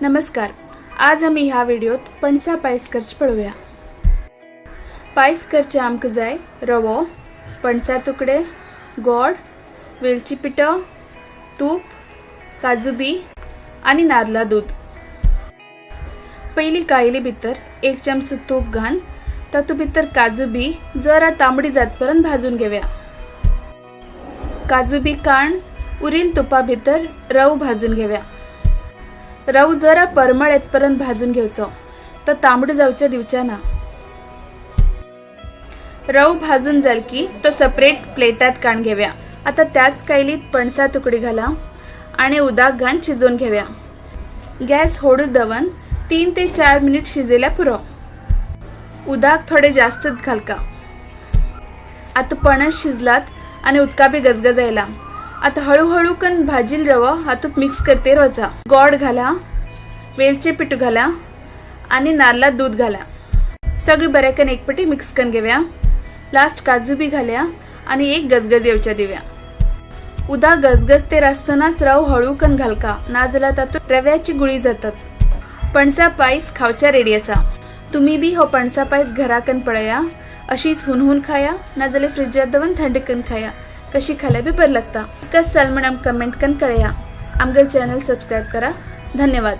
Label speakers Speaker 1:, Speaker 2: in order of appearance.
Speaker 1: नमस्कार. आज आमी ह्या व्हिडिओत पणसा पायस करचे पळोवया. पायस करचे आमकां जाय रवो, पणसा तुकडे, गोड, वेलची पिठो, तूप, काजू बी आनी नारला दूद. पयली कायली भितर 1 चमचो तूप घालून तातूंत भितर काजू बी जरा तांबडी जातपर्यंत भाजून घेवया. काजू बी काण उरील तुपा भितर रव भाजून घेवया. रव जरा परमळ येतपर्यंत भाजून घेवचो, तो तांबडो जावच्या दिवच्या ना. रव भाजून जाल की तो सेपरेट प्लेटात काण घेवया. आता त्याच कायलीत पणसा तुकडी घाला आणि उदक घालून शिजोवन घेवया. गॅस होडू दवन 3 ते 4 मिनिट शिजयल्या पुरो. उदक थोडे जास्तच घालका. आता पणस शिजलात आणि उदका बी गजगज आयला. आता हळूहळू कन भाजील रवो हातूंत मिक्स करते वचा. गोड घाला, वेलचे पीठ घाला आणि नारला दूध घाला. सगळी बऱ्याकन एक पटी मिक्स करून घेऊया. लास्ट काजू बी घाल्या आणि एक गजगज येवच्या दिव्या. उदा गजगज ते आसतनाच रव हळू कन घालका, ना जाल्यार तातूंत रव्याची गुळी जातात. पणसा पायस खावच्या रेडी आसा. तुम्ही बी हो पणसा पायस घराकन पळया. अशीच हुनहुन खाया, ना जाल्यार फ्रिजात दवरून थंड कन खाया. कशी खाल्या बी बरं लागता. कस जाल म्हण आमकां कमेंट कन कळया. आमगेल चॅनल सबस्क्राईब करा. धन्यवाद.